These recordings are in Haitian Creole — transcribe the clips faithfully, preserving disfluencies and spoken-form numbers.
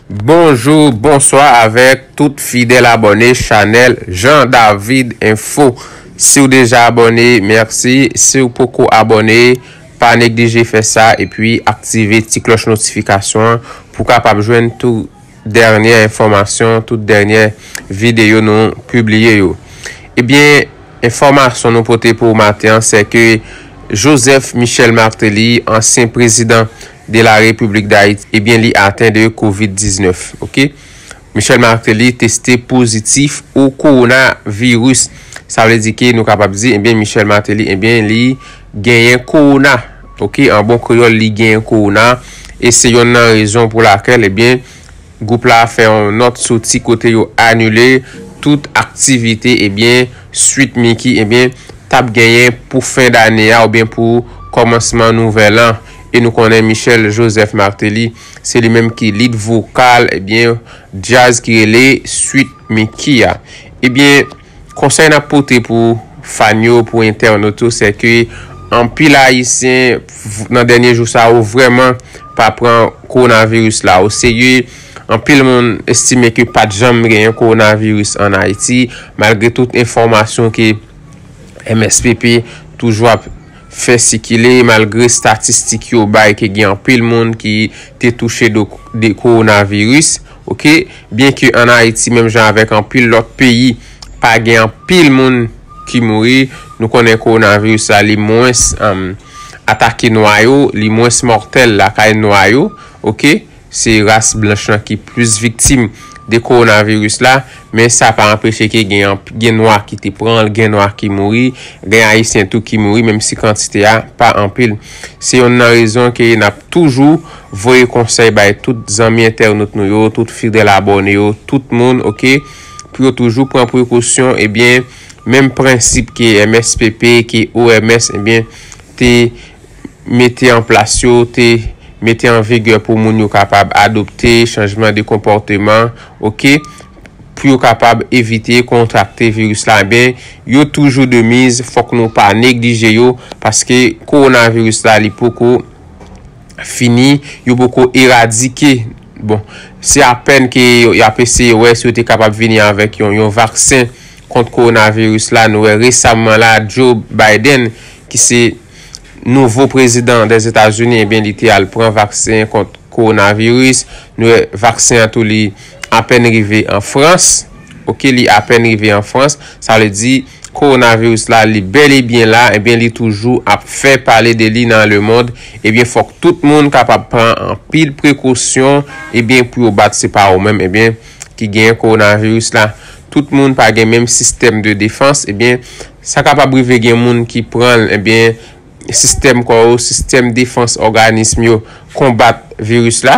Bonjou, bonswa avèk tout fidèl abòne chanèl Jean David Info. Si w deja abòne, mèsi. Si w poko abòne, pa neglije fè sa epi aktive ti klòch notifikasyon an pou w kapab jwenn tout dènyè enfòmasyon, tout dènyè videyo nou pibliye yo. Ebyen, enfòmasyon nou pote pou w maten an, se ke Joseph Michel Martelly, ansyen prezidan de la République d'Haïti, ebyen, li aten de kovid diznèf, oke? Michel Martelly teste pozitif o kowonaviris. Sa vle di ke nou kapab di, ebyen, Michel Martelly, ebyen, li genyen kowona, oke? An bon kreyòl, li genyen kowona. E se yonn nan rezon pou lakèl, ebyen, gwoup la fè yon nòt soti kote yo anile tout aktivite, ebyen, Sweet Micky, ebyen, t ap genyen pou fen dane a oubyen pou kòmansman nouvèl an. E nou konnen Michel Joseph Martelly, se li menm ki lead vokal, ebyen, djaz ki rele Sweet Micky a. Ebyen, konsèy n ap pote pou fan yo, pou entènot yo, se ke anpil Ayisyen, v-, nan dènye jou sa yo, vrèman pa pran kowonaviris la o serye. Anpil moun estime ke pa t janm genyen kowonaviris ann Ayiti, malgre tout enfòmasyon ke M S P P toujou ap fè sikile, malgre estatistik yo bay ke gen anpil moun ki te touche de, de kowonaviris, oke? Byenke ann Ayiti, menm jan avèk anpil lòt peyi, pa gen anpil moun ki mouri. Nou konnen kowonaviris la, li mwens, um, atake nwa yo, li mwens mòtèl lakay nwa yo, oke? Se ras blanch lan ki plis viktim de kowonaviris la, men sa pa anpeche ke gen, gen nwa ki te pran l, gen nwa ki mouri, gen Ayisyen tou ki mouri, menm si kantite a pa anpil. Se yonn nan rezon ke n ap toujou voye konsèy bay tout zanmi entènot nou yo, tout fidèl abòne yo, tout moun, oke, pou yo toujou pran prekosyon, ebyen, menm prensip ke M S P P, ke O M S, ebyen, te mete an plas yo, te mete an vigè pou moun yo kapab adopte chanjman de konpòteman, oke, pou yo kapab evite kontrakte viris la. Ebyen, yo toujou de miz, fòk nou pa neglije yo, paske kowonaviris la, li poko fini, yo poko eradike. Bon, se apèn ke yo, y ap eseye wè si yo te kapab vini avèk yon, yon vaksen kont kowonaviris la. Nou wè resaman la, Joe Biden, ki se nouvo prezidan Dèzetazini, ebyen, li te al pran vaksen kont kowonaviris. Nou wè vaksen an tou, li apèn rive an Frans. Oke, li apèn rive an Frans. Sa vle di, kowonaviris la, li bèl e byen la, ebyen, li toujou ap fè pale de li nan lemond. Ebyen, fòk tout moun kapab pran anpil prekosyon, ebyen, pou yo bat, se pa ou menm, ebyen, ki genyen kowonaviris la. Tout moun pa gen menm sistèm de defans, ebyen, sa kapab rive gen moun ki pran l, ebyen, sistèm kò yo, sistèm defans òganism yo konbat viris la.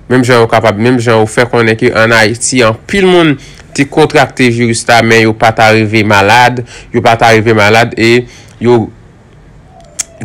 Menm jan yo kapab, menm jan yo fè konnen ke ann Ayiti, anpil moun te kontrakte viris la, men yo pa ta rive malad, yo pa ta rive malad e yo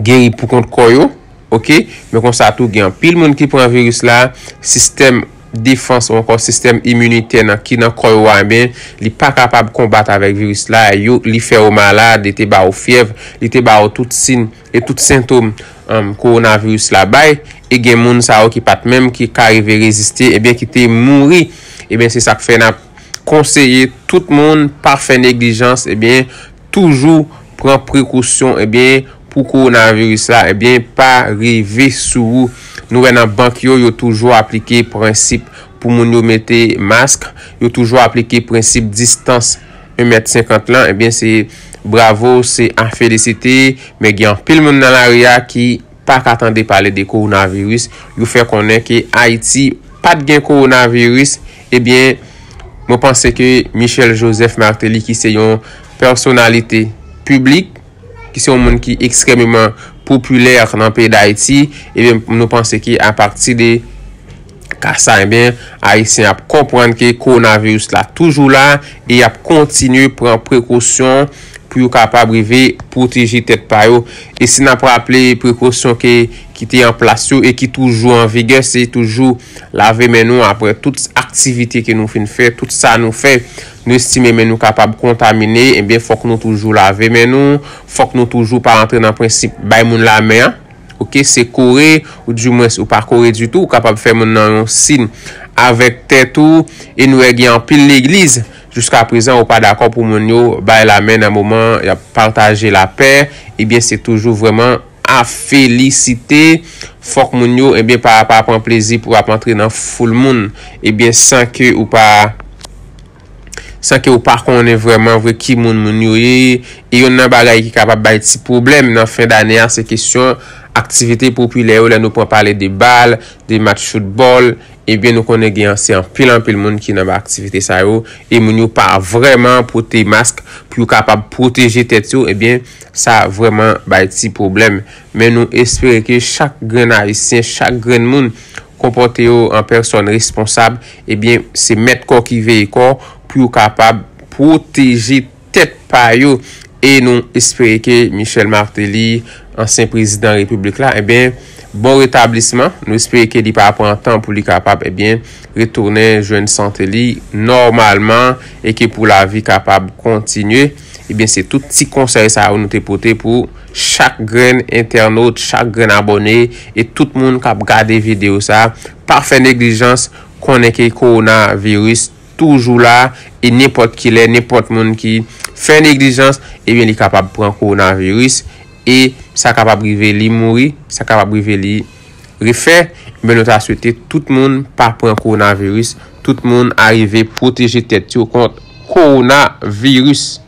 geri pou kont kò yo, oke? Men konsa tou, gen anpil moun ki pran viris la, sistèm defans ou ankò sistèm iminitè nan, ki nan kò yo a, ebyen, li pa kapab konbat avèk viris la, yo, li fè yo malad, li te ba yo fyèv, li te ba yo tout siy e tout sentòm, um, kowonaviris la bay, e gen moun sa yo ki pa t menm ki ka rive reziste, ebyen, ki te mouri. Ebyen, se sa k fè n ap konseye tout moun pa fè neglijans, ebyen, toujou pran prekosyon, ebyen, pou kowonaviris la, ebyen, pa rive sou ou. Nou wè nan bank yo, yo toujou aplike prensip pou moun yo mete mask, yo toujou aplike prensip distans en mèt senkant lan, ebyen, se bravo, se a felisite, men gen anpil moun nan lari a ki pa ka tande pale de kowonaviris. Yo fè konnen ke Ayiti pa t gen kowonaviris, ebyen, mwen panse ke Michel Joseph Martelly, ki se yon pèsonalite piblik, ki se yon moun ki ekstrèmeman popilè nan peyi Dayiti, ebyen, nou panse ke apati de ka sa, ebyen, Ayisyen ap konprann ke kowonaviris la toujou la e y ap kontinye pran prekosyon pou yo kapab rive pwoteje tèt pa yo. E si n ap raple prekosyon ke, ki te an plas yo e ki toujou an vigè, se toujou lave men nou apre tout aktivite ke nou fin fè, tout sa nou fè, nou estime men nou kapab kontamine, ebyen, fòk nou toujou lave men nou, fòk nou toujou pa rantre nan prensip bay moun lamen an. Oke, se kore, ou dimwens ou pa kore ditou, ou kapab fè moun nan yon siy avèk tèt ou, e nou wè gen anpil legliz jiska prezan ou pa dakò pou moun yo bay lamen nan moman y ap pataje lapè, ebyen se toujou vrèman a felisite. Fòk moun yo ebyen pa pa pran plezi pou ap antre nan foul moun ebyen san ke ou pa san ke ou pa konnen vrèman vre ki moun moun yo ye. E yonn nan bagay ki kapab bay ti pwoblèm nan fen dane a se kesyon aktivite popilè yo lè nou pran pale de bal, de match foutbòl, ebyen nou konnen gen se anpil anpil moun ki nan aktivite sa yo e moun yo pa vrèman pote mask pou yo kapab pwoteje tèt yo, ebyen sa vrèman bay ti pwoblèm. Men nou espere ke chak grenn ayisyen, chak grenn moun konpòte yo an pèsòn responsab, ebyen se mèt kò ki veye kò pou yo kapab pwoteje tèt pa yo. E nou espere ke Michel Martelly, ansyen prezidan repiblik la, ebyen bon retablisman. Nou espere ke li pa pran tan pou li kapab ebyen retounen jwenn sante li nòmalman e ke pou lavi kapab kontinye. Ebyen se tout ti konsèy sa yo nou te pote pou chak grenn entènot, chak grenn abòne e tout moun k ap gade videyo sa. Pa fè neglijans, konnen ke kowonaviris toujou la e nenpòt kilè, nenpòt moun ki fè neglijans, ebyen li kapab pran kowonaviris e sa kapab rive li mouri, sa kapab rive li refè. Men nou ta swete tout moun pa pran kowonaviris, tout moun arive pwoteje tèt yo kont kowonaviris.